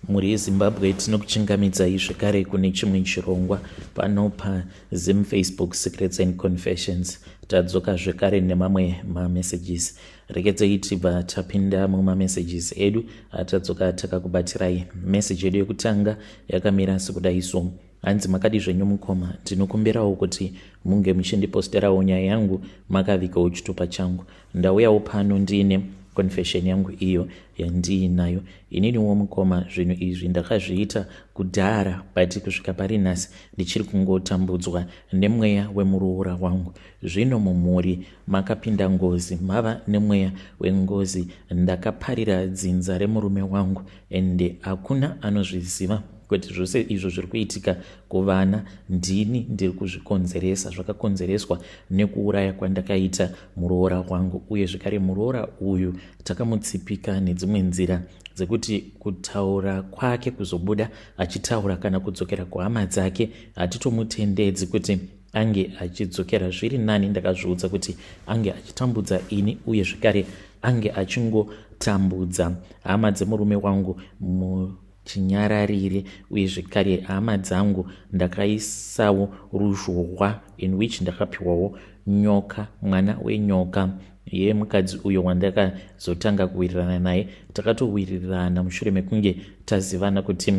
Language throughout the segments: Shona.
Mhuri yeZimbabwe, tinokuchingamidzai zvekare kune chimwe chirongwa pano paZim Facebook Secrets and Confessions. Tadzoka zvekare nemamwe mamessages. Regedzei tibva tapinda mumamessages edu atadzoka takakubatirai. Message yedu yekutanga yakamira sekudai so. Hanzi, makadi zvenyu mukoma? Ndinokumbirawo kuti munge muchindiposterawo nyaya yangu makavigawo chitupa changu. Ndauyawo pano ndiine confession yangu iyo yandiinayo ininiwo mukoma. Zvinhu izvi ndakazviita kudhara, but kusvika pari nhasi ndichiri kungotambudzwa nemweya wemuroora wangu. Zvino mumhuri makapinda ngozi, mava nemweya wengozi. Ndakaparira dzinza remurume wangu ende hakuna anozviziva kuti zvose izvo zviri kuitika kuvana ndini ndiri kuzvikonzeresa. Zvakakonzereswa nekuuraya kwandakaita muroora wangu, uye zvekare muroora uyu takamutsipika nedzimwe nzira dzekuti kutaura kwake, kuzobuda achitaura kana kudzokera kuhama dzake, hatitomutendedzi kuti ange achidzokera. Zviri nani, ndakazviudza kuti ange achitambudza ini, uye zvekare ange achingotambudza hama dzemurume wangu muchinyararire. Uye zvekare hama dzangu ndakaisawo ruzhowa, in which ndakapiwawo nyoka, mwana wenyoka yemukadzi uyo wandakazotanga kuwirirana naye. Takatowirirana mushure mekunge tazivana kuti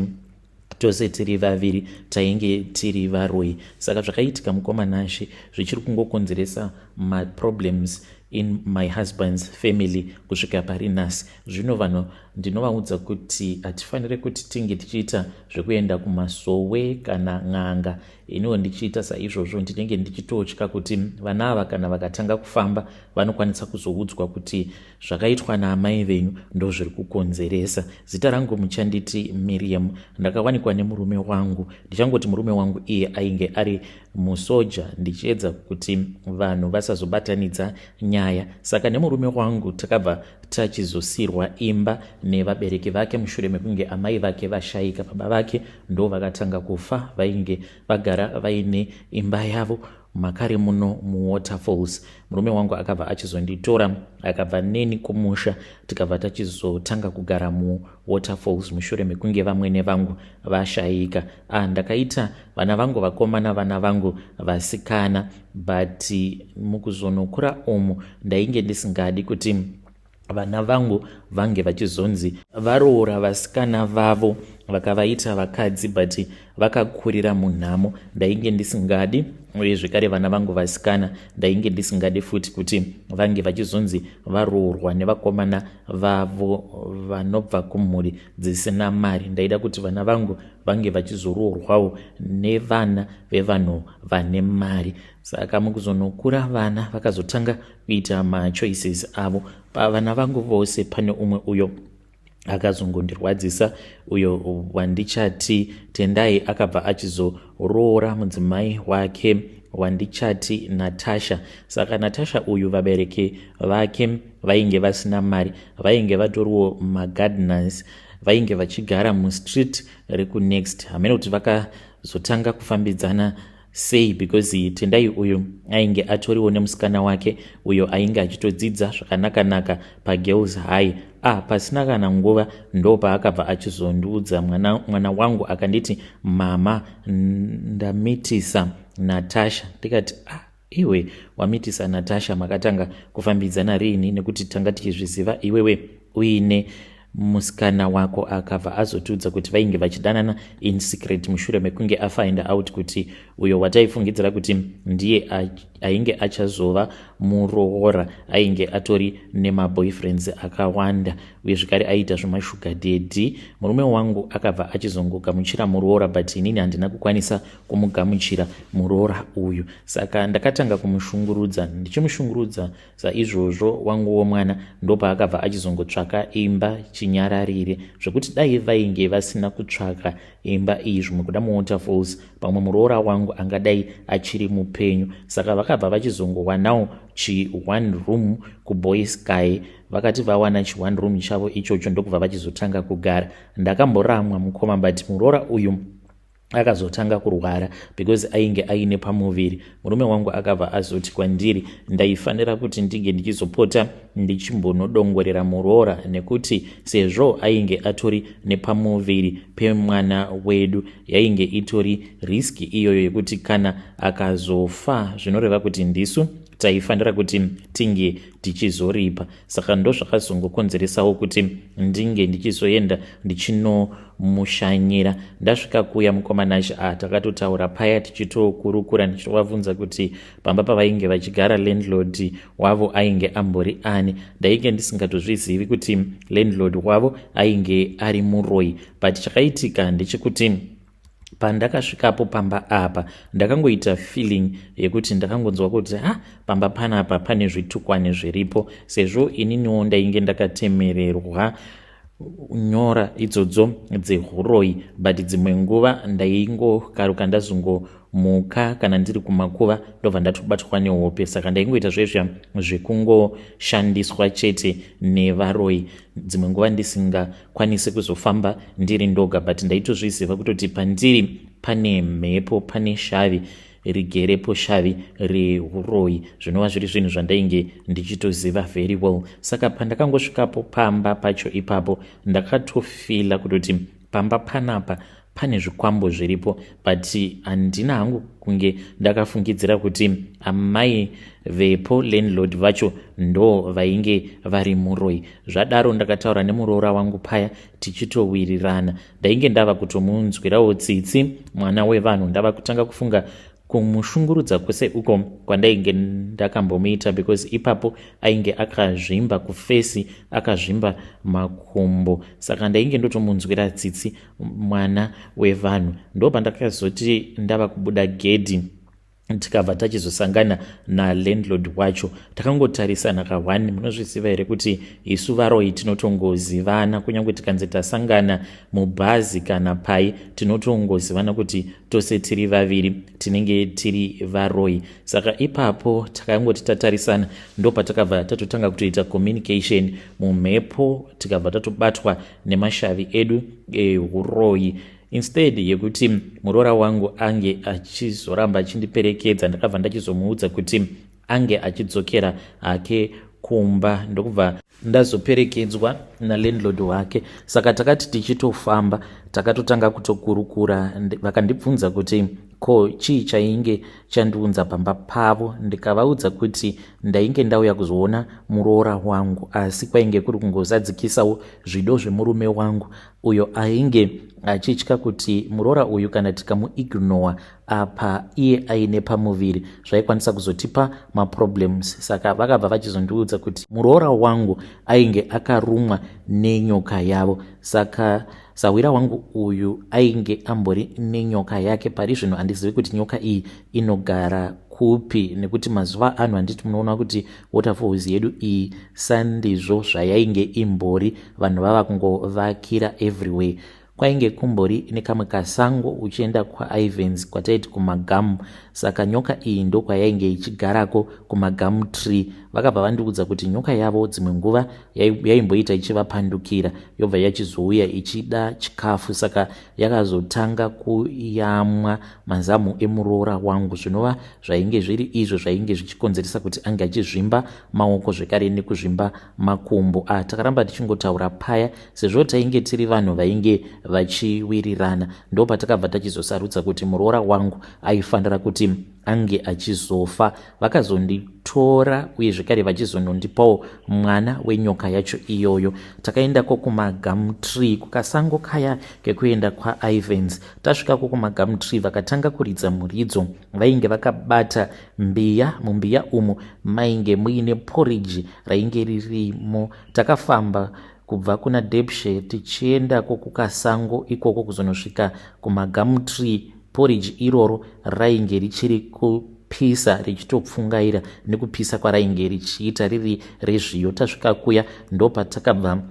tose tiri vaviri tainge tiri varoi. Saka zvakaitika, mukoma Nashe, zvichiri kungokonzeresa maproblems in my husband's family kusvika pari nhasi. Zvino vanhu ndinovaudza kuti hatifaniri kuti tinge tichiita zvekuenda kumasowe kana n'anga. Iniwo ndichiita saizvozvo, ndinenge ndichitotya kuti vana ava kana vakatanga kufamba vanokwanisa kuzoudzwa kuti zvakaitwa naamai venyu ndo zviri kukonzeresa. Zita rangu muchanditi Miriam. Ndakawanikwa nemurume wangu, ndichangoti murume wangu iye ainge ari musoja, ndichiedza kuti vanhu vasazobatanidza nyaya. Saka nemurume wangu takabva tachizosirwa imba nevabereki vake mushure mekunge amai vake vashayika. Baba vake ndo vakatanga kufa, vainge vagara vaine imba yavo makare muno muWaterfalls. Murume wangu akabva achizonditora, akabva neni kumusha, tikabva tachizotanga kugara muWaterfalls mushure mekunge vamwene vangu vashayika. Ah, ndakaita vana vangu vakomana, vana vangu vasikana, but mukuzonokura umu ndainge ndisingadi kuti vana vangu vange vachizonzi varoora vasikana vavo vakavaita vakadzi but vakakurira munhamo. Ndainge ndisingadi. Uye zvekare vana vangu vasikana ndainge ndisingadi futi kuti vange vachizonzi varoorwa nevakomana vavo vanobva kumhuri dzisina mari. Ndaida kuti vana vangu vange vachizoroorwawo nevana vevanhu vane mari. Saka mukuzonokura vana vakazotanga kuita machoices avo. Pavana vangu vose pane umwe uyo akazongondirwadzisa, uyo wandichati Tendai. Akabva achizoroora mudzimai wake wandichati Natasha. Saka Natasha uyu vabereki vake vainge vasina mari, vainge vatoriwo magardeners, vainge vachigara mustreet rekunext. Hamene kuti vakazotanga kufambidzana sei, because Tendai uyu ainge atoriwo nemusikana wake uyo ainge achitodzidza zvakanaka-naka paGirls High. Ah, pasina kana nguva ndo paakabva achizondiudza mwana, mwana wangu akanditi, "Mama, ndamitisa Natasha." Ndikati, "Ah, iwe wamitisa Natasha? Makatanga kufambidzana riini, nekuti tanga tichizviziva iwewe uine musikana wako?" Akabva azotiudza kuti vainge vachidanana in secret mushure mekunge afind out kuti uyo wataifungidzira kuti ndiye ainge achazova muroora ainge atori nemaboyfriends akawanda, uye zvekare aiita zvemashuga daddy. Murume wangu akabva achizongogamuchira muroora, but inini handina kukwanisa kumugamuchira muroora uyu. Saka ndakatanga kumushungurudza. Ndichimushungurudza saizvozvo, wanguwo mwana ndopaakabva achizongotsvaka imba chinyararire, zvekuti dai vainge vasina kutsvaka imba iyi zvimwe kuda muWaterfalls, pamwe muroora wangu angadai achiri mupenyu. Saka vakabva vachizongowanawo chi one room kuBoysky. Vakati vawana chi one room chavo ichocho, ndokubva vachizotanga kugara. Ndakamboramwa, mukoma, but muroora uyu Akazotanga kurwara because ainge aine pamuviri. Murume wangu akabva azoti kwandiri ndaifanira kuti ndinge ndichizopota ndichimbonodongorera muroora, nekuti sezvo ainge atori nepamuviri pemwana wedu, yainge itori risk iyoyo yekuti kana akazofa zvinoreva kuti ndisu taifanira kuti tinge tichizoripa. Saka ndozvakazongokonzeresawo kuti ndinge ndichizoenda ndichinomushanyira. Ndasvika kuya, mukomanashi, a takatotaura paya tichitokurukura, ndichitovabvunza kuti pamba pavainge vachigara landlord wavo ainge ambori ani. Ndainge ndisingatozvizivi kuti landlord wavo ainge ari muroi, but chakaitika ndechekuti pandakasvikapo pamba apa ndakangoita feeling yekuti ndakangonzwa kuti ha, pamba panapa pane zvitukwani zviripo, sezvo ininiwo ndainge ndakatemererwa nyora idzodzo dzehuroyi. But dzimwe nguva ndaingokaruka, ndazongomuka kana ndiri kumakuva, ndobva ndatobatwa nehope. Saka ndaingoita zvezvia zvekungoshandiswa chete nevaroyi, dzimwe nguva ndisingakwanisi kuzofamba ndiri ndoga, but ndaitozviziva kutoti pandiri pane mhepo, pane shavi rigerepo, shavi reuroyi, zvinova zviri zvinhu zvandainge ndichitoziva very well. Saka pandakangosvikapo pamba pacho ipapo, ndakatofeela kutoti pamba panapa pane zvikwambo zviripo, but handina hangu kunge ndakafungidzira kuti amai vepo, landlord vacho, ndo vainge vari muroi. Zvadaro ndakataura nemuroora wangu paya tichitowirirana. Ndainge ndava kutomunzwirawo tsitsi mwana wevanhu, ndava kutanga kufunga kumushungurudza kwese uko kwandainge ndakambomuita, because ipapo ainge akazvimba kuface, akazvimba makumbo. Saka ndainge ndotomunzwira tsitsi mwana wevanhu. Ndo pandakazoti ndava kubuda gedhi, tikabva tachizosangana nalandlord wacho. Takangotarisana ka1. Munozviziva here kuti isu varoi tinotongozivana? Kunyange tikanzi tasangana mubhazi kana pai, tinotongozivana kuti tose tiri vaviri tinenge tiri varoi. Saka ipapo takangoti tatarisana, ndopatakabva tatotanga kutoita communication mumhepo, tikabva tatobatwa nemashavi edu euroi. Instead yekuti muroora wangu ange achizoramba achindiperekedza, ndakabva ndachizomuudza kuti ange achidzokera hake kumba, ndokubva ndazoperekedzwa nalandlord wake. Saka takati tichitofamba, takatotanga kutokurukura. Vakandibvunza kuti ko chii chainge chandiunza pamba pavo. Ndikavaudza kuti ndainge ndauya kuzoona muroora wangu, asi kwainge kuri kungozadzikisawo zvido zvemurume wangu, uyo ainge achitya kuti muroora uyu kana tikamuignora apa iye aine pamuviri, zvaikwanisa kuzotipa maproblems. Saka vakabva vachizondiudza kuti muroora wangu ainge akarumwa nenyoka yavo. Saka sahwira wangu uyu ainge ambori nenyoka yake. Pari zvino handizivi kuti nyoka iyi inogara kupi, nekuti mazuva ano handiti munoona kuti Waterfalls yedu iyi sandizvo zvayainge imbori, vanhu vava kungovakira everywhere. Kwainge kumbori nekamwe kasango uchienda kwaIvens, kwataiti kumagamu. Saka nyoka iyi ndokwayainge ichigarako, kumagum tree. Vakabva vandiudza kuti nyoka yavo dzimwe nguva yaimboita ichivapandukira, yobva yachizouya ichida chikafu. Saka yakazotanga kuyamwa mazamu emuroora wangu, zvinova zvainge zviri izvo zvainge zvichikonzeresa kuti ange achizvimba maoko zvekare nekuzvimba makumbo. Ah, takaramba tichingotaura paya, sezvo tainge tiri vanhu vainge vachiwirirana. Ndo patakabva tachizosarudza kuti muroora wangu aifanira kuti ange achizofa. Vakazonditora uye zvekare vachizonondipawo mwana wenyoka yacho iyoyo. Takaendako kumagum tree, kukasango kaya kekuenda kwaIvens. Tasvikako kumagum tree, vakatanga kuridza muridzo. Vainge vakabata mbiya, mumbiya umu mainge muine porridge rainge ririmo. Takafamba kubva kuna Depshe tichiendako kukasango ikoko kuzonosvika kumagum tree. Porridge iroro rainge richiri kupisa, richitopfungaira nekupisa kwarainge richiita, riri rezviyo. Tasvika kuya, ndopatakabva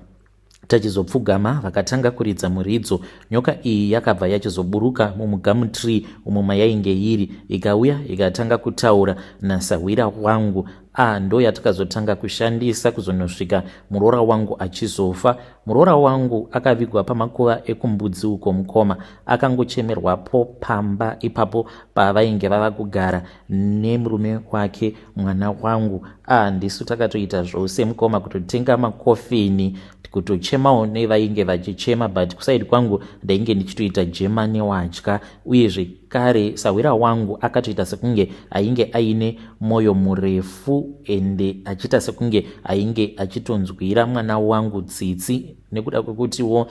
Tachizopfugama vakatanga kuridza muridzo. Nyoka iyi yakabva yachizoburuka mumugamu tree umo mayainge iri ikauya ikatanga kutaura nasahwira wangu. A ndo yatakazotanga kushandisa kuzonosvika muroora wangu achizofa. Muroora wangu akavigwa pamakuva ekumbudzi uko mukoma akangochemerwapo pamba ipapo pavainge vava kugara nemurume wake mwana wangu. A ndisu takatoita zvose mukoma kutotenga makofini kutochemawo nevainge vachichema but kusaidi kwangu ndainge ndichitoita jema newadya uye zvekare sahwira wangu akatoita sekunge ainge aine mwoyo murefu ende achiita sekunge ainge achitonzwira mwana wangu tsitsi nekuda kwekutiwo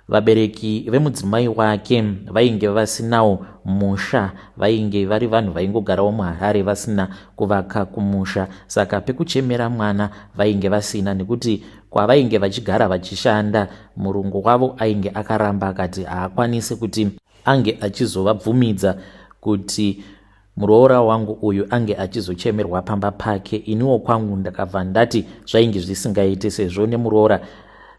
Vabereki vemudzimai wake vainge vasinawo musha, vainge vari vanhu vaingogarawo muHarare vasina kuvaka kumusha, saka pekuchemera mwana vainge vasina nekuti kwavainge vachigara vachishanda murungu wavo ainge akaramba akati haakwanise kuti ange achizovabvumidza kuti Muroora wangu uyu ange achizochemerwa pamba pake iniwo kwangu ndakabva ndati zvainge zvisingaite sezvo nemuroora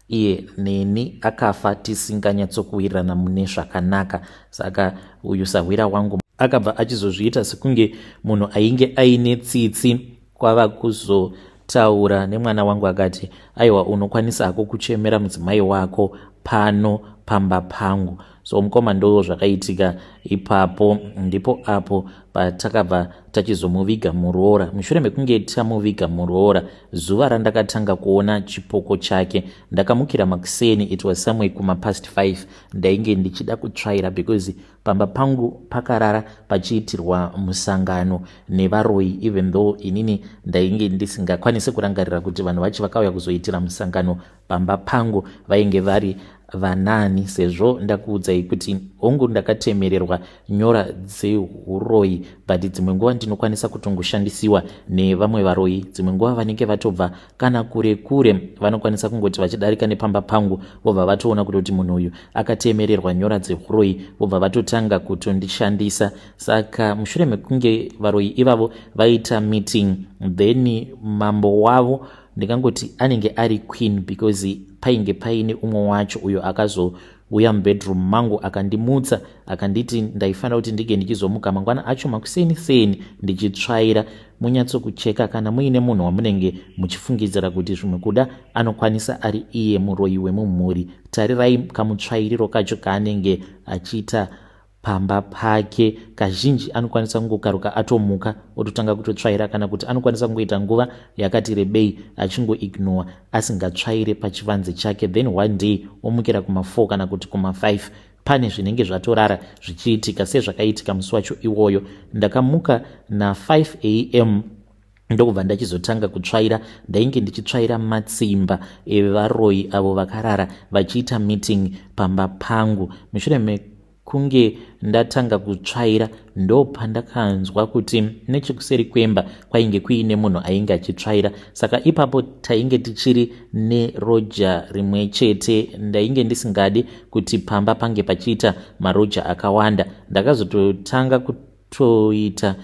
iye neni akafa tisinganyatsokuwirirana mune zvakanaka saka uyu sahwira wangu akabva achizozviita sekunge munhu ainge aine tsitsi kwava kuzotaura nemwana wangu akati aiwa unokwanisa hako kuchemera mudzimai wako pano pamba pangu so mukoma ndo zvakaitika ipapo ndipo apo patakabva tachizomuviga muroora mushure mekunge tamuviga muroora zuva randakatanga kuona chipoko chake ndakamukira makuseni it was somewhere kumapast 5 ndainge ndichida kutsvaira because Pamba pangu pakarara pachiitirwa musangano nevaroyi even though inini ndainge ndisingakwanise kurangarira kuti vanhu vacho vakauya kuzoitira musangano pamba pangu vainge vari vanaani sezvo ndakuudzai kuti hongu ndakatemererwa nyora dzehuroyi but dzimwe nguva ndinokwanisa kutongoshandisiwa nevamwe varoyi dzimwe nguva vanenge vatobva kana kure kure vanokwanisa kungoti vachidarika nepamba pangu vobva vatoona kutoti munhu uyu akatemererwa nyora dzehuroyi vobva vatotanga kutondishandisa saka mushure mekunge varoyi ivavo vaita meeting then mambo wavo ndingangoti anenge ari queen because painge paine umwe wacho uyo akazo uya mubedroom mangu akandimutsa akanditi ndaifanira kuti ndinge ndichizomuka mangwana acho makuseni seni ndichitsvaira munyatsokucheka kana muine munhu wamunenge muchifungidzira kuti zvimwe kuda anokwanisa ari iye muroyi wemumhuri tarirai kamutsvairiro kacho kaanenge achiita pamba pake kazhinji anokwanisa kungokaruka atomuka ototanga kutotsvaira kana kuti anokwanisa kungoita nguva yakati rebei achingoignowa asingatsvaire pachivanze chake then one day omukira kuma4 kana kuti kuma5 pane zvinenge zvatorara zvichiitika sezvakaitika musi wacho iwoyo ndakamuka na5 am ndokubva ndachizotanga kutsvaira ndainge ndichitsvaira matsimba evaroyi avo vakarara vachiita meeting pamba pangu mushure mekunge ndatanga kutsvaira ndopandakanzwa kuti nechekuseri kwemba kwainge kuine munhu ainge achitsvaira saka ipapo tainge tichiri neroja rimwe chete ndainge ndisingadi kuti pamba pange pachiita maroja akawanda ndakazototanga kutoita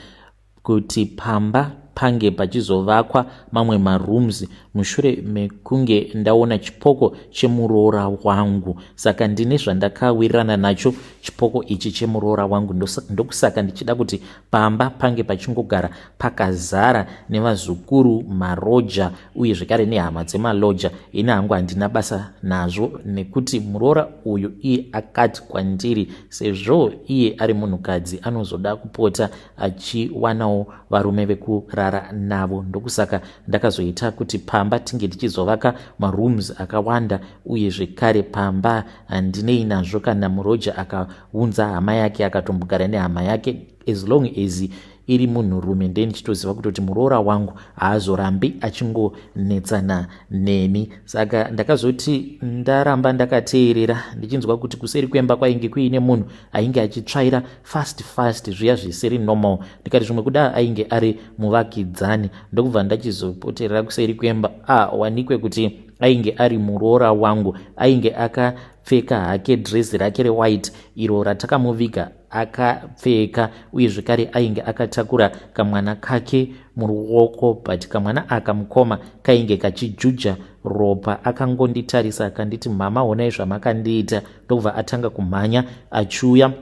kuti pamba pange pachizovakwa mamwe marooms mushure mekunge ndaona chipoko chemuroora wangu saka ndine zvandakawirirana nacho chipoko ichi chemuroora wangu ndokusaka ndichida kuti pamba pange pachingogara pakazara nevazukuru maroja uye zvekare nehama dzemaloja ini hangu handina basa nazvo nekuti muroora uyu iye akati kwandiri sezvo iye ari munhukadzi anozoda kupota achiwanawo varume vekurara navo ndokusaka ndakazoita kuti pamba tinge tichizovaka marooms akawanda uye zvekare pamba handinei nazvo kana muroja akaunza hama yake akatombogara nehama yake as long as iri munhurume ndee ndichitoziva kutoti muroora wangu haazorambi achingonetsana neni saka ndakazoti ndaramba ndakateerera ndichinzwa kuti kuseri kwemba kwainge kuine munhu ainge achitsvaira fast fast zviya zvisiri normal ndikati zvimwe kuda ainge ari muvakidzani ndokubva ndachizopoterera kuseri kwemba ah wanikwe kuti ainge ari muroora wangu ainge akapfeka hake dresi rake rewhite iro ratakamuviga akapfeka uye zvekare ainge akatakura kamwana kake muruoko but kamwana aka mukoma kainge kachijuja ropa. Akangonditarisa akanditi, "Mama, honai zvamakandiita." Ndokubva atanga kumhanya achiuya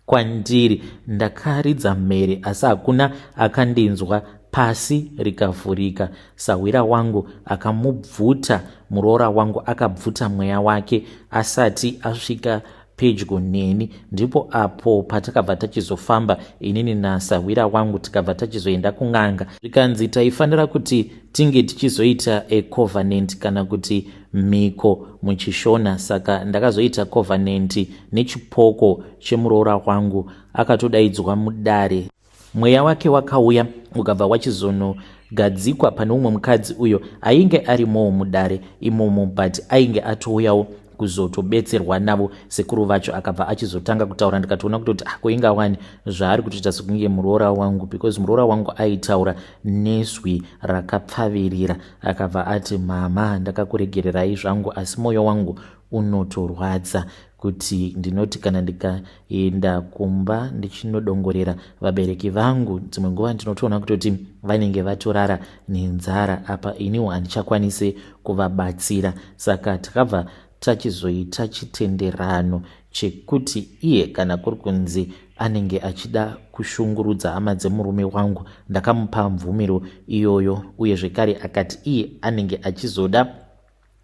kwandiri. Ndakaridza mhere, asi hakuna akandinzwa. Pasi rikavhurika. Sahwira wangu akamubvuta. Muroora wangu akabvuta mweya wake asati asvika pedyo neni. Ndipo apo patakabva tachizofamba inini nasahwira wangu, tikabva tachizoenda kun'anga. Zvikanzi taifanira kuti tinge tichizoita a covenant, kana kuti mhiko muchiShona. Saka ndakazoita covenant nechipoko chemuroora wangu. Akatodaidzwa mudare. Mweya wake wakauya, ukabva wachizonogadzikwa pane umwe mukadzi uyo ainge arimowo mudare imomo, but ainge atouyawo kuzotobetserwa navo sekuru vacho. Akabva achizotanga kutaura. Ndikatoona kutoti, ah, koinga wani zvaari kutoita sekunge muroora wangu, because muroora wangu aitaura nezwi rakapfavirira. Akabva ati, "Mama, ndakakuregererai zvangu, asi mwoyo wangu unotorwadza kuti ndinoti kana ndikaenda kumba ndichinodongorera vabereki vangu, dzimwe nguva ndinotoona kutoti vanenge vatorara nenzara. Apa iniwo handichakwanisi kuvabatsira." Saka takabva tachizoita chitenderano chekuti iye kana kuri kunzi anenge achida kushungurudza hama dzemurume wangu, ndakamupa mvumiro iyoyo. Uye zvekare akati iye anenge achizoda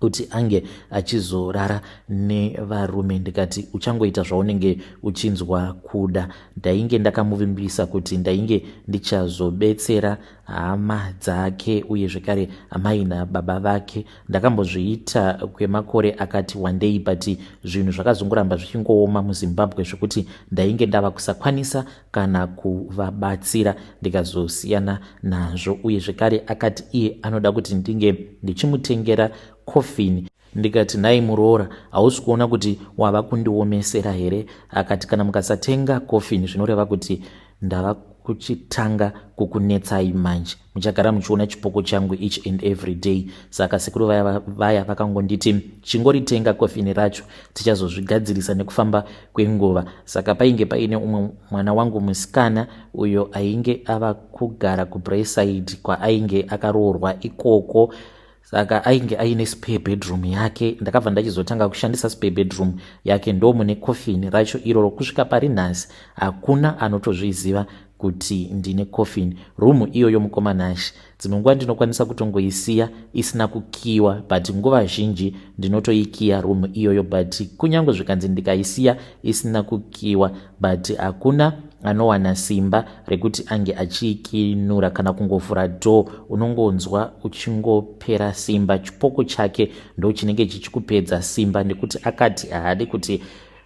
kuti ange achizorara nevarume, ndikati uchangoita zvaunenge uchinzwa kuda. Ndainge ndakamuvimbisa kuti ndainge ndichazobetsera hama dzake uye zvekare amai nababa vake. Ndakambozviita kwemakore akati wandei, but zvinhu zvakazongoramba zvichingooma muZimbabwe zvekuti ndainge ndava kusakwanisa kana kuvabatsira, ndikazosiyana nazvo. Uye zvekare akati iye anoda kuti ndinge ndichimutengera coffin. Ndikati, "Nhai muroora, hausi kuona kuti wava kundiomesera here?" Akati, "Kana mukasatenga coffin, zvinoreva kuti ndava kuchitanga kukunetsai manje. Muchagara muchiona chipoko changu each and every day." Saka sekuru vaya vaya vakangonditi, "Chingoritenga kofini racho, tichazozvigadzirisa nekufamba kwenguva." Saka painge paine umwe mwana wangu musikana uyo ainge ava kugara kuBraeside kwaainge akaroorwa ikoko. Saka ainge aine spare bedroom yake. Ndakabva ndachizotanga kushandisa spare bedroom yake, ndo mune coffin racho iroro. Kusvika pari nhasi hakuna anotozviziva kuti ndine coffin. Room iyoyo, mukoma Nashi, dzimwe nguva ndinokwanisa kutongoisiya isina kukiwa, but nguva zhinji ndinotoikiya room iyoyo. But kunyange zvikanzi ndikaisiya isina kukiwa, but hakuna anowana simba rekuti ange achiikinura kana kungovhura door. Unongonzwa uchingopera simba. Chipoko chake ndo chinenge chichikupedza simba, nekuti akati haadi kuti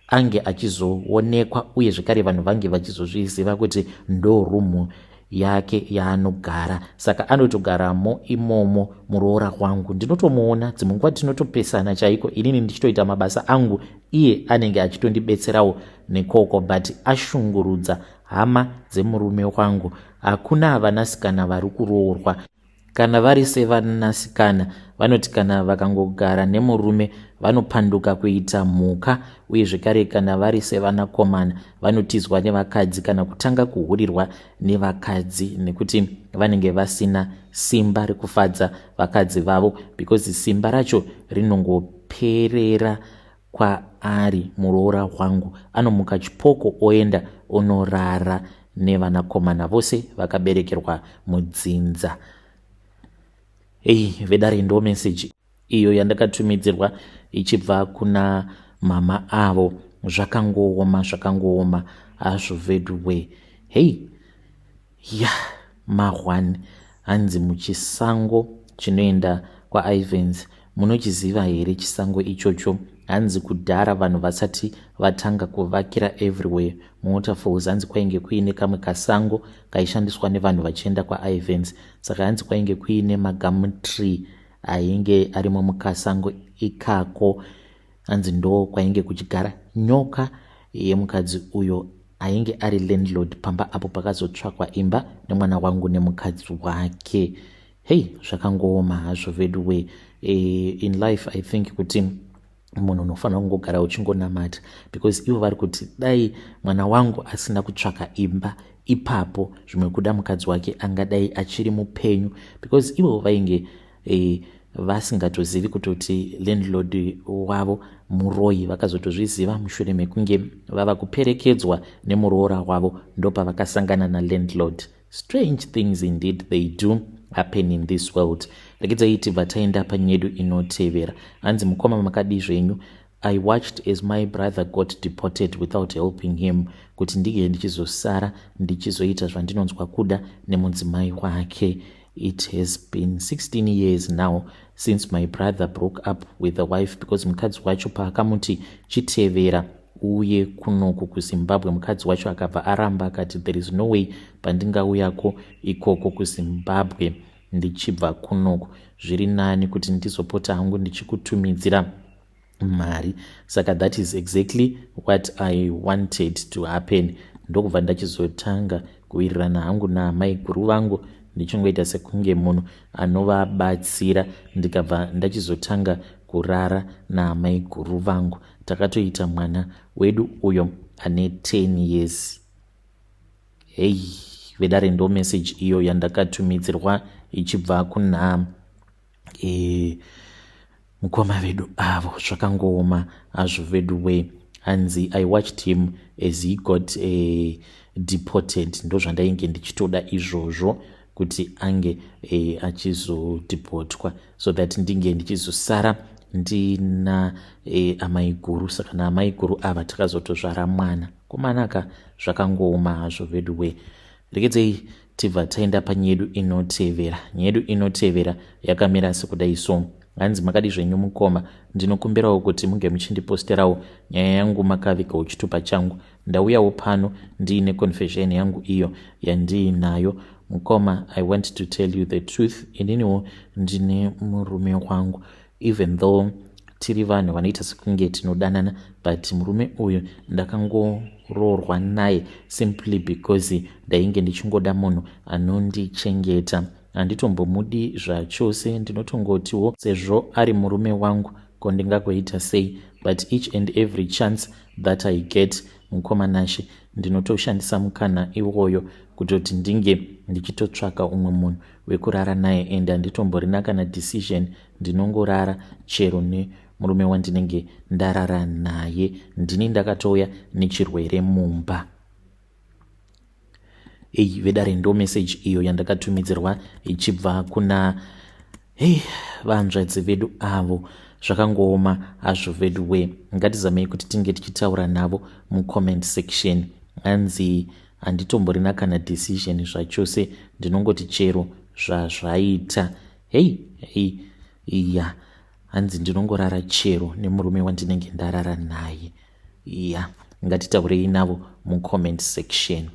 ange achizoonekwa, uye zvekare vanhu vange vachizozviziva kuti ndo room yake yaanogara. Saka anotogaramo imomo muroora wangu. Ndinotomuona dzimwe nguva, tinotopesana chaiko, inini ndichitoita mabasa angu, iye anenge achitondibetserawo nekoko. But ashungurudza hama dzemurume wangu. Hakuna vanasikana vari kuroorwa. Kana vari sevanasikana, vanoti kana vakangogara nemurume vanopanduka kuita mhuka. Uye zvekare kana vari sevanakomana, vanotizwa nevakadzi kana kutanga kuhurirwa nevakadzi, nekuti vanenge vasina simba rekufadza vakadzi vavo, because simba racho rinongoperera kwaari muroora wangu. Anomuka chipoko oenda onorara nevanakomana vose vakaberekerwa mudzinza. Ei vedare, ndo meseji iyo yandakatumidzirwa ichibva kuna mama avo. Zvakangooma, zvakangooma hazvo vedwe. Hei ya ma1. Hanzi muchisango chinoenda kwaIvans, munochiziva here chisango ichocho? Hanzi kudhara vanhu vasati vatanga kuvakira everywhere muWaterfalls, hanzi kwainge kuine kamwe kasango kaishandiswa nevanhu vachienda kwaIvans. Saka hanzi kwainge kuine magum tree ainge arimo mukasango ikako. Hanzi ndo kwainge kuchigara nyoka yemukadzi uyo ainge ari landlord pamba apo pakazotsvakwa imba nemwana wangu nemukadzi wake. Hei, zvakangooma hazvo veduwe. In life, I think kuti munhu unofanira kungogara uchingonamata, because ivo vari kuti dai mwana wangu asina kutsvaka imba ipapo, zvimwe kuda mukadzi wake angadai achiri mupenyu, because ivo vainge Vasingatozivi kutoti landlord wavo muroyi. Vakazotozviziva mushure mekunge vava kuperekedzwa nemuroora wavo, ndopavakasangana nalandlord. Strange things indeed, they do happen in this world. Regedzai tibva taenda panyedu inotevera. Hanzi, "Mukoma, makadi zvenyu? I watched as my brother got deported without helping him, kuti ndinge ndichizosara ndichizoita zvandinonzwa kuda nemudzimai wake. It has been 16 years now since my brother broke up with the wife, because mukadzi wacho paakamuti chitevera uye kunoku kuZimbabwe, mukadzi wacho akabva aramba, akati there is no way pandingauyako ikoko kuZimbabwe ndichibva kunoku. Zviri nani kuti ndizopota hangu ndichikutumidzira mari. Saka that is exactly what I wanted to happen. Ndokubva ndachizotanga kuwirirana hangu naamaiguru vangu, ndichingoita sekunge munhu anovabatsira. Ndikabva ndachizotanga kurara naamaiguru vangu. Takatoita mwana wedu uyo ane 10 years." Hei vedare, ndo message iyo yandakatumidzirwa ichibva kuna mukoma vedu avo. Zvakangooma hazvo vedu we. Hanzi, "I watched him as he got deported. Ndo zvandainge ndichitoda izvozvo, kuti ange achizodhipotwa so that ndinge ndichizosara ndina amaiguru. Saka naamaiguru ava takazotozvara mwana komanaka." Zvakangooma hazvo vedu we. Regedzei tibva taenda panyedu inotevera. Nyedu inotevera yakamira sekudai so. Hanzi, "Makadi zvenyu mukoma? Ndinokumbirawo kuti munge muchindiposterawo nyaya yangu makavigawo chitupa changu. Ndauyawo pano ndiine confession yangu iyo yandiinayo. Mukoma, I want to tell you the truth. Ininiwo ndine murume wangu. Even though tiri vanhu vanoita sekunge tinodanana, but murume uyu ndakangoroorwa naye simply because ndainge ndichingoda munhu anondichengeta. Handitombomudi zvachose. Ndinotongotiwo sezvo ari murume wangu, ko ndingagoita sei? But each and every chance that I get, mukoma Nashe, ndinotoshandisa mukana iwoyo kutoti ndinge ndichitotsvaka umwe munhu wekurara naye, and handitomborina kana decision. Ndinongorara chero nemurume wandinenge ndarara naye. Ndini ndakatouya nechirwere mumba." Ei vedare, ndo message iyo yandakatumidzirwa ichibva kuna, hei, vanzvadzi vedu avo. Zvakangooma hazvo vedu we. Ngatizamei kuti tinge tichitaura navo mucomment section. Hanzi, "Handitomborina kana decision zvachose. Ndinongoti chero zvazvaita." Hei hei, iya, hanzi, "Ndinongorara chero nemurume wandinenge ndarara naye." Iya, ngatitaurei navo mucomment section.